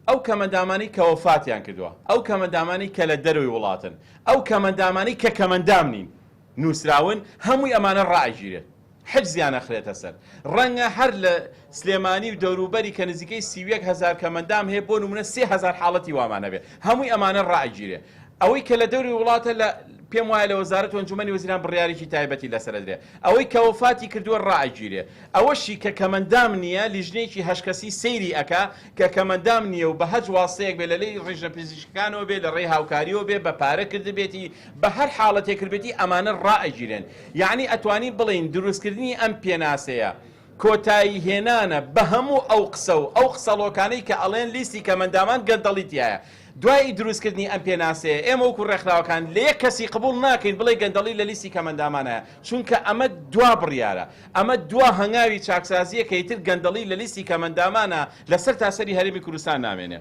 ئەو کەمەندامانەی کە وەفاتیان کردووە، ئەو کەمەندامانەی کە لە دەرەوەی وڵاتن، ئەو کەمەندامانەی کە کەمەندام نین نووسراون، هەمووی ئەمانە ڕائەگیرێت، حجزیان ئەخرێتە سەر. ڕەنگە هەر لە سلێمانی و دەوروبەری کە نزیکەی 31 هەزار کەمەندام هەیە بۆ نموونە 3000 حاڵەتی وامان هەبێ، هەمووی ئەمانە ڕائەگیرێ. ئەوەی کە لە دەوری وڵاتە لە پێم وایە لە وەزارەت و ئەنجومەنی وەزیران بڕیارێکی تایبەتی لەسەر ئەدرێ. ئەوەی کە وەفاتی کردووە ڕائەگیرێ. ئەوەشی کە کەمەندام نییە لیژنەیەکی هەشت کەسی سەیری ئەکا کە کەمەندام نییە و بە هەچ واستەیەک بێ لە لێی ڕیژنە پزیشکەکانەوە بێ لە ڕێی هاوکاریەوە بێ بە پارە کردبێتی بە هەر حاڵەتێک کردبێتی ئەمانە ڕائەگیرێن یەعنی ئەتوانین بڵێین دروستکردنی ئەم پێناسەیە کۆتایی هێنانە بە هەموو ئەو قسە و ئەو قسەڵۆکانەی کە ئەڵێن لیستی کەمەندامان گەندەڵی تیایە. دوای دروستکردنی ئەم پێناسەیە ئێمە وەکو ڕێکخراوەکان لە یەک کەسی قبوڵ ناکەین بڵێ گەندەڵی لە لیستی کەمەندامانایە چونکە ئەمە دوا بڕیارە ئەمە دوا هەنگاوی چاکسازییە کە ئیتر گەندەڵی لە لیستی کەمەندامانا لە سەرتاسەری هەرێمی کوردستان نامێنێ.